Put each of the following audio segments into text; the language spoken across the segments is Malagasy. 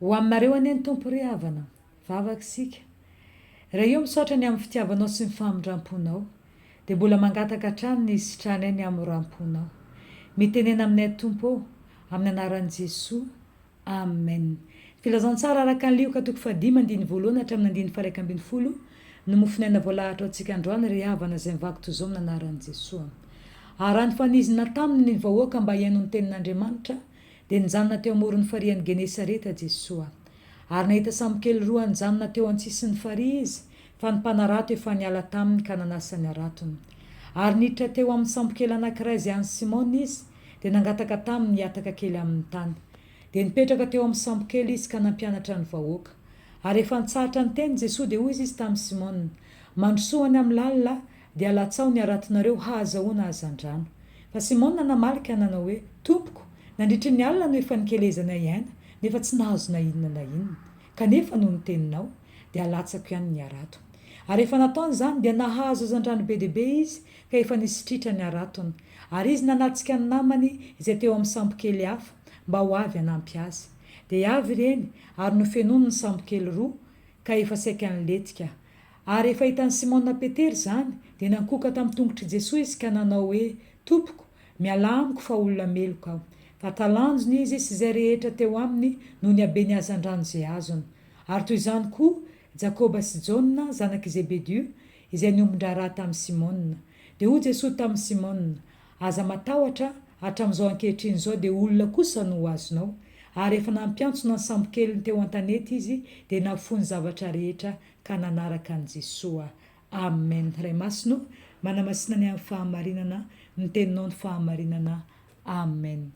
Ho aminareo anie ny Tompo ry havana. Vavaka isika. Ray o misaotra ny amin'ny fitiavanao sy ny famindramponao. Dia mbola mangataka hatrany ny hisitranay ny hamoramponao. Mitenena aminay Tompo o, amin'ny anaran'i Jesoa. Amen. Filazantsara araka an'i Lioka toko fahadimy andininy voalohany hatramin'ny andininy faha-11 no mofonaina voalahatra ho antsika androany ry havana izay mivaky toy izao amin'ny anaran'i Jesoa. Ary raha nifanizina taminy ny vahoaka mba hihaino ny tenin'Andriamanitra dia nijanona teo amoron'ny farihin'i Genesareta Jesoa. Ary nahita sambokely roa nijanona teo an-tsisin'ny farihy izy, fa ny mpanarato efa niala taminy ka nanasa ny haratony. Ary niditra teo amin'ny sambokely anankiray izay an'i Simona izy, dia nangataka taminy hihataka kely amin'ny tany. Dia nipetraka teo amin'ny sambokely izy ka nampianatra ny vahoaka. Ary rehefa nitsahatra niteny Jesoa dia hoy Izy tamin'i Simona, Mandrosoa any amin'ny lalina, dia alatsaho ny haratonareo hahazahoana hazandrano. Fa Simona namaly ka nanao hoe, Tompoko, nandritry ny alina no efa nikelezanay aina, nefa tsy nahazo na inona na inona. Kanefa noho ny teninao, dia alatsako ihany ny harato. Ary rehefa nataony izany, dia nahazo hazandrano be dia be izy, ka efa nisitritra ny haratony. Ary izy nanatsika ny namany izay teo amin'ny sambokely hafa, mba ho avy hanampy azy. Dia avy ireny, ary nofenoiny ny sambokely roa, ka efa saika nilentika. Ary rehefa hitan'i Simona Petera izany, dia nankoka tamin'ny tongotr'i Jesoa izy ka nanao hoe, Tompoko, mialà amiko fa olona meloka aho. Fa talanjona izy sy izay rehetra teo aminy noho ny haben'ny hazandrano izay azony. Ary toy izany koa Jakoba sy Jaona, zanak'i Zebedio, izay niombon-draharaha tamin'i Simona. Dia hoy Jesoa tamin'i Simona, Aza matahotra, hatramin'izao ankehitriny izao dia olona kosa no ho azonao. Ary rehefa nampiantsona ny sambokeliny teo an-tanety izy, dia nafoy ny zavatra rehetra ka nanaraka an'i Jesoa. Amen. Ray Masina o, manamasina ny amin'ny fahamarinana, ny teninao ny fahamarinana. Amen.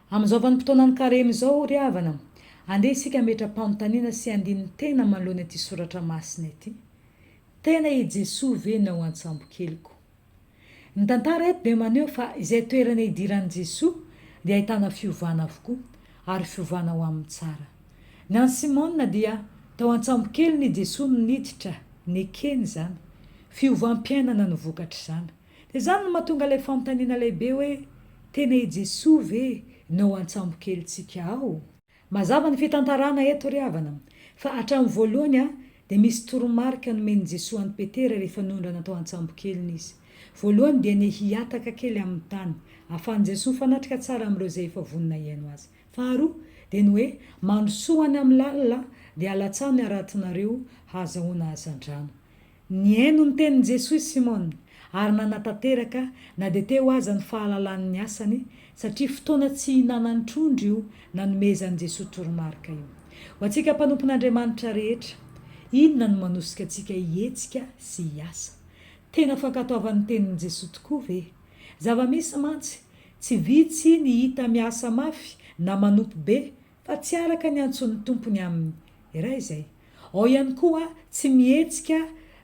Amin'izao vanim-potoanan'ny karemy izao ry havana, andeha isika hametra-panontaniana sy handini-tena manoloana ity soratra masina ity. Tena i Jesoa ve no ao an-tsambokeliko? Ny tantara eto dia maneho fa izay toerana idiran'i Jesoa dia ahitana fiovana avokoa, ary fiovana ho amin'ny tsara. Ny an'i Simona dia tao an-tsambokeliny i Jesoa no niditra, nekeny izany. Fiovam-piainana no vokatr'izany. Dia izany no mahatonga ilay fanontaniana lehibe hoe, tena i Jesoa ve no ao an-tsambokelintsika ao? Mazava ny fitantarana eto ry havana, fa hatramin'ny voalohany dia misy toromarika nomen'i Jesoa an'i Petera rehefa nondrana tao an-tsambokeliny izy. Voalohany dia ny hihataka kely amin'ny tany, ahafahan'i Jesoa mifanatrika tsara amin'ireo izay efa vonona hihaino azy. Faharoa dia ny hoe mandrosoa any amin'ny lalina dia alatsaho ny haratonareo hahazahoana hazandrano. Nihaino ny tenin'i Jesoa i Simona ary nanatanteraka na dia teo aza ny fahalalany ny asany satria fotoana tsy hihinanany trondro io nanomezan'i Jesoa toromarika io. Ho antsika mpanompon'Andriamanitra rehetra, inona no manosika antsika hihetsika sy hiasa? Tena fankatoavan'ny tenin'i Jesoa tokoa ve? Zava-misy mantsy, tsy vitsy ny hita miasa mafy na manompo be fa tsy araka ny antson'ny Tompony aminy. Iray izay. Ao ihany koa tsy mihetsika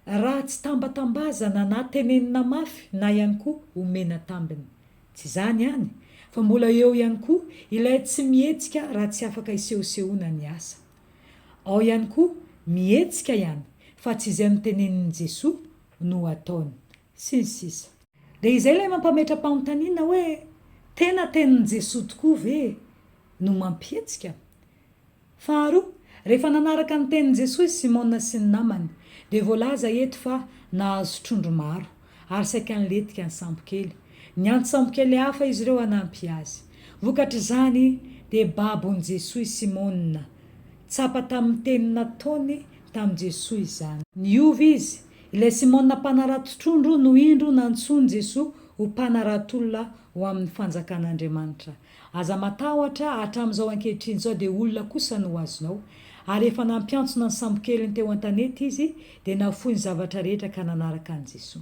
raha tsy tambatambazana na tenenina mafy na ihany koa omena tambiny. Tsy izany ihany fa mbola eo ihany koa ilay tsy mihetsika raha tsy afaka isehosehoana ny asa. Ao ihany koa mihetsika ihany fa tsy izay notenenin'i Jesoa no ataony. Sy ny sisa. Dia izay ilay mampametra-panontaniana hoe tena tenin'i Jesoa tokoa ve no mampihetsika? Faharoa, rehefa nanaraka ny tenin'i Jesoa i Simona sy ny namany, dia voalaza eto fa nahazo trondro maro, ary saika nilentika ny sambokely. Niantso sambokely hafa izy ireo hanampy azy. Vokatr'izany, dia babon'i Jesoa i Simona. Tsapa tamin'ny teny nataony tamin'i Jesoa izany. Niova izy. Ilay Simona mpanarato trondro no indro nantsoin'i Jesoa ho mpanarato olona ho amin'ny fanjakan'Andriamanitra. Aza matahotra, hatramin'izao ankehitriny izao dia olona kosa no ho azonao. Ary rehefa nampiantsona ny sambokeliny teo an-tanety izy, dia nafoy ny zavatra rehetra ka nanaraka an'i Jesoa.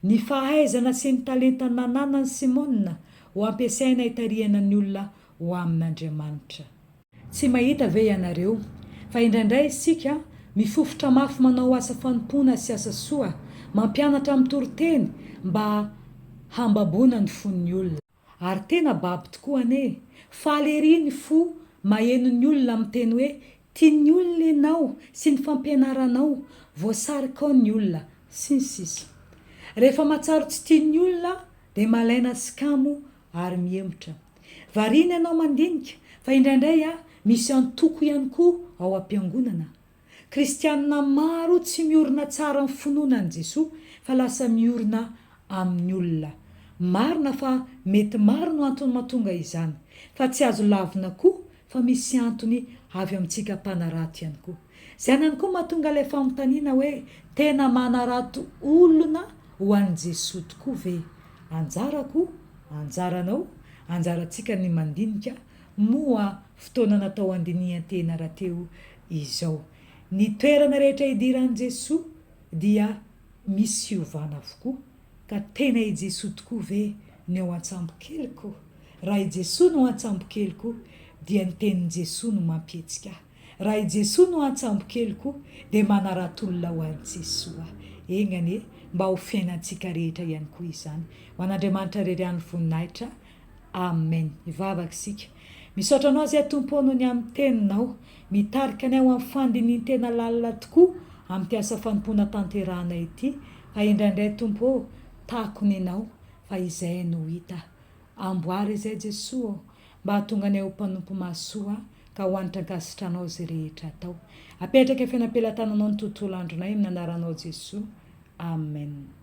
Ny fahaizana sy ny talenta nananan'i Simona ho ampiasaina hitarihana ny olona ho amin'Andriamanitra. Tsy mahita ve ianareo fa indraindray isika mifofotra mafy manao asa fanompoana sy asa soa, mampianatra mitory teny mba hambaboana ny fon'ny olona. Ary tena babo tokoa anie! Faly ery ny fo maheno ny olona miteny hoe tian'ny olona ianao sy ny fampianaranao, voasarikao ny olona, sy ny sisa. Rehefa mahatsaro tsy tian'ny olona dia malaina sy kamo ary mihemotra. Variana ianao mandinika fa indraindray a! Misy antoko ihany koa ao am-piangonana. Kristianina maro tsy miorina tsara amin'ny finoana an'i Jesoa fa lasa miorina amin'ny olona. Marina fa mety maro no antony mahatonga izany, fa tsy azo lavina koa fa misy antony avy amintsika mpanarato ihany koa. Izany ihany koa mahatonga ilay fanontaniana hoe tena manarato olona ho an'i Jesoa tokoa ve? Anjarako, anjaranao, anjarantsika ny mandinika, moa fotoana natao handinihan-tena rahateo izao. Ny toerana rehetra idiran'i Jesoa dia misy fiovana avokoa, ka tena i Jesoa tokoa ve ny ao an-tsambokeliko? Raha i Jesoa no an-tsambokeliko dia ny tenin'i Jesoa no mampihetsika ahy. Raha i Jesoa no an-tsambokeliko dia manarato-olona ho an'i Jesoa. Enga anie mba ho fiainantsika rehetra ihany koa izany. Ho an'Andriamanitra irery ihany ny voninahitra. Amen. Hivavaka isika. Misaotra Anao izay Tompo ô noho ny amin'ny Teninao. Mitarika anay ho amin'ny fandinihin-tena lalina tokoa amin'ity asa fanompoana tanterahanay ity. Fa indraindray Tompo ô, takona Ianao fa izay no hita. Amboary izay Jesoa ô, mba hahatonga anay ho mpanompo mahasoa ka ho hanitra ankasitranao izay rehetra atao. Apetraka feno am-pelatananao ny tontolo andronay amin'ny anaranao Jesoa. Amen.